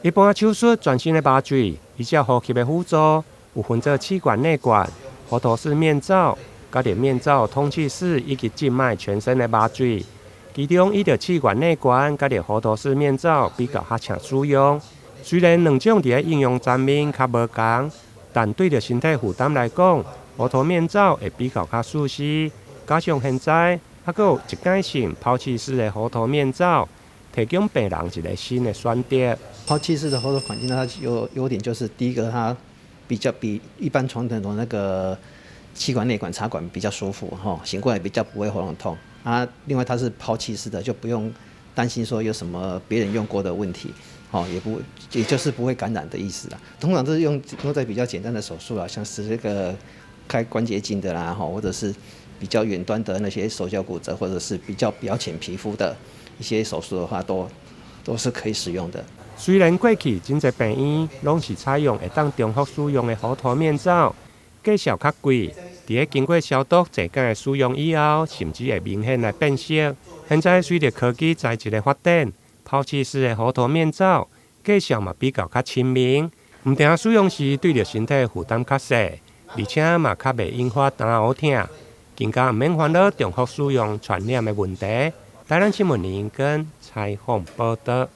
一般手術全身的麻醉，依照呼吸的輔助，有分做氣管內管、喉頭式面罩、佮著面罩通氣式以及靜脈全身的麻醉。其中，以著氣管內管佮著喉頭式面罩比較較常使用。雖然兩種佇咧應用層面較無仝，但對著身體負擔來講，喉頭面罩會比較較舒適。加上現在猶閣有一改性拋棄式的喉頭面罩，提供病人一個新的選擇。拋棄式的喉頭管鏡，它有優點就是第一個，它比較比一般傳統的那個氣管內管插管比較舒服，哈，醒過來比較不會喉嚨痛。啊，另外它是拋棄式的，就不用擔心說有什麼別人用過的問題，哦，也不，也就是不會感染的意思啦。通常都是用在比較簡單的手術啦，像是這個開關節鏡的啦，或者是比較遠端的那些手腳骨折，或者是比較表淺皮膚的一些手術的話，都是可以使用的。雖然過去真濟病院攏是採用會當重複使用的喉頭面罩，價數較貴，佇咧經過消毒濟擺的使用以後，甚至會明顯來變色。現在隨著科技材質的發展，拋棄式的喉頭面罩價數嘛比較較親民，毋但使用時對著身體負擔較細，而且嘛較袂引發喉喉疼，更加毋免煩惱重複使用傳染的問題。台南新聞林根採訪報導。